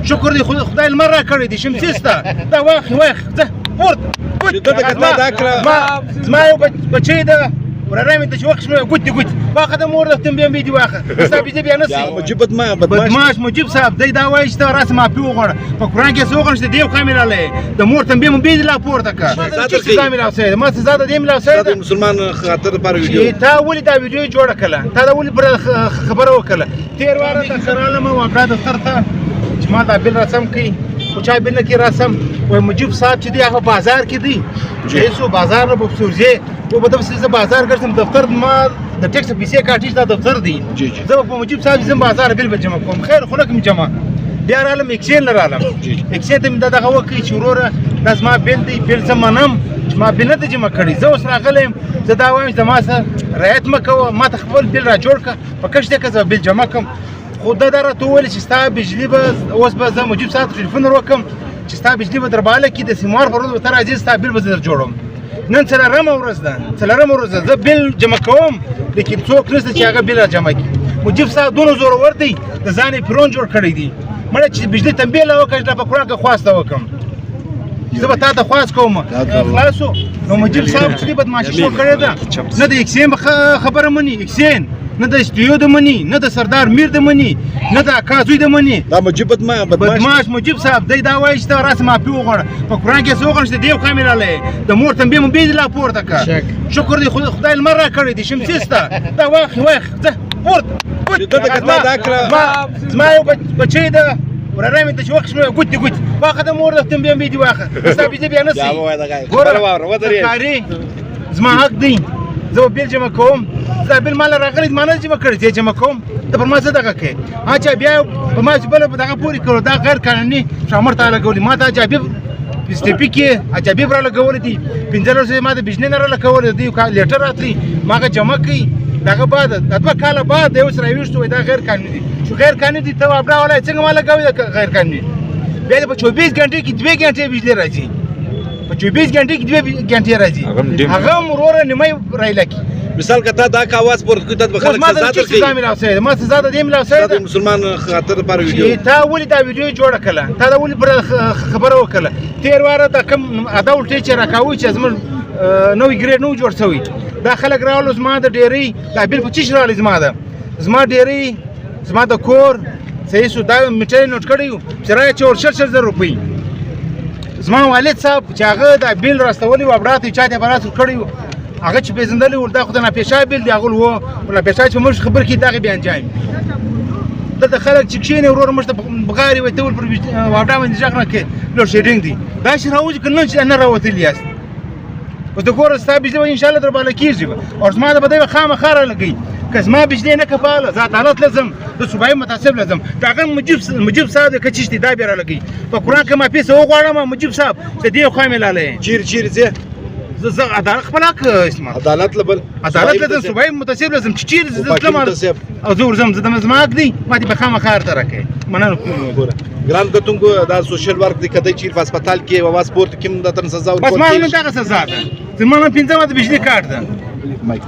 شکر دی خدای لمر را کړی دی، شمسي سته. دا واخ واخ، ځه پورته. زما یو بچی ده، وراره مې ته چې وخت شو ګوتې ګوتې واخه، د مور د تنبیه مې دي واخه، ستا بيزه بیا نه سي. مجيب بدمعاش مجيب صاحب دی دا وایي چې ته راسه معافي وغواړه. په قرآن کې څه وغواړم چې دیو کامل رالی، د مور تنبیه مې بې لا پورته کړه. سزا مې لاو سوې ده، ما سزا د دې مې لاو سوې ده. مسلمان خاطر لپاره ویډیو تا ولې دا ویډیو جوړه کړله؟ تا دا ولې پر خبره وکړله؟ تېر واره ته رالم واپړه دفتر ته چې ما دا بل رسم کړي، خو چا بل نه کړي رسم. وایي مجیب صاحب چې دی هغه بازار کې دی، چې څو بازار نه بوبسورځي و به دغسې زه بازار ګرځم. دفتر ما د ټیکس پیسې کاټي چې دا دفتر دی، زه به په مجیب صاحب ځم بازار بل به جمع کوم. خیر خو نه کوم جمع. بیا رالم اکسین له رالم، اکسین ته مې دا دغه وکړي چې وروره دا زما بل دی، بل زه منم چې ما بل نه دی جمع کړی. زه اوس راغلی یم، زه دا وایم چې زما سره رعایت مه کوه، ما ته خپل بل را جوړ کړه، په کښ دی که زه بل جمع کړم. خو دا راته وویل چې ستا بجلي به اوس به زه مجیب صاحب ته ټلیفون ور وکړم چې ستا بجلي به درباله کړي، د سیموار پر ورځ به ته راځې، ستا بل به زه در جوړوم. نن څلورمه ورځ ده، څلورمه ورځ ده، زه بل جمع کوم، لیکن څوک نشته چې هغه بل را جمع کړي. مجیب صاحب دونه زورور دی، د ځان یې پرون جوړ کړی دی. مړه چې بجلي تنبیه له وکړه، چې په قرآن کې خواست وکړم، زه به تا ته خواست کوم. خلاصو نو مجیب صاحب چې بدمعاشي شروع کړې ده، نه د اکسین خبره مني، اکسین نه د استیو د مني، نه د سردار میر د مني، نه د اکا زوی د مني. دا مجيب بدمعاش مجيب صاحب دی دا وایي چې ته راسه معافي وغواړه. په قرآن کې څه وغواړم چې دیو کامل رالی، د مور تنبیه مې بې لا پورته کړه. شکر دی خدای لمر را کړی دی، شمسي سته. دا واخ واخ، ځه پورته. زما یو بچی ده، وراره مې ته چې وخت شو ګوتې ګوتې واخه، د مور د تنبیه مې دي واخه، ستا بجلي بیا نه سي. ګوره سرکاري زما حق دی، زه به بل جمع کوم. دا بل مال راغلی ما نه جمع کړی، زه جمع کوم، ته پر ما څه دغه کوې؟ اچھا بیا په ما چې بله په دغه پورې کړو، دا غیر قانوني شامر ته لګولي. ما ته اجابي سټپي کې اجابي را لګولي دي، 15 ورځې ما د بجلي نه را لګولي دي، لیټر راتلی ما هغه جمع کړي. دغه بعد د 2 کاله بعد یو سره ویشتو، دا غیر قانوني دي. چې غیر قانوني دي ته واپړه ولا څنګه ما لګوي غیر قانوني؟ بیا په 24 ګنټې کې 2 ګنټې بجلي راځي، په 24 ګنټې کې 2 ګنټې راځي، هغه هم وروره نیمه رایله کړي. مثال که تا دا اواز پورته کړي، تا به خلک سزا درکړي. ما ملاو سوې ده، ما سزا د دې ملاو سوې ده. مسلمان خاطر لپاره ویډیو تا ولې دا ویډیو جوړه کړله؟ تا دا ولې پر خبره وکړله؟ تېر واره دا کوم ادا الټې چې راکاوه چې زموږ نوی ګریډ نو جوړ سوی، دا خلک راغلو زما د ډېرۍ دا بل په چیش راغلی، زما ده زما ډېرۍ زما د کور صحیح سو، دا میټر یې نوټ کړی و چې رایه چې ور 20 زره روپۍ. زما والد صاحب چې هغه دا بل راستولی و ابډا ته چا ته به راس ورکړی و، هغه چې پېژندلی و دا خو د ناپېشا بل دی، هغه و ناپېشا چې موږ خبر کړي دغه بیا انجام. دلته خلک چې کښېني ورور موږ ته بغارې وایي ته ول پر واپډا باندې غږ نه کوې، لوډ شیډینګ دی. داسې راوځي که نن چې نه راوتلي یاست، اوس د ګوره ستا بجلي به انشاءالله در بالا کېږي به، او زما د به دی به خامخا را لګوي. که زما بجلي نه کفاله زه عدالت له ځم، د صوبایي متعصب له ځم، د هغه مجیب صاحب دی که چیش دی دا بیا را لګوي. په قرآن کې ما پیسې وغواړم مجیب صاحب د دې خوا مې لالی. چیرې چیرې ځې؟ زه عدالت خپل حق استعمال. عدالت له بل عدالت له ځم، صوبایي متعصب له ځم چې چیرې زه تلم او زه ورځم، زه د زما حق دی، ما دې به خامخا ورته راکوي. مننه. ګوره ګران کتونکو، دا سوشل ورک دی، که دی چیرې په هسپتال کې اواز پورته کړي، دا تر سزا ورکول کېږي. بس ما نن دغه سزا ده، زما نن پنځمه د بجلي کارت ده. مایک.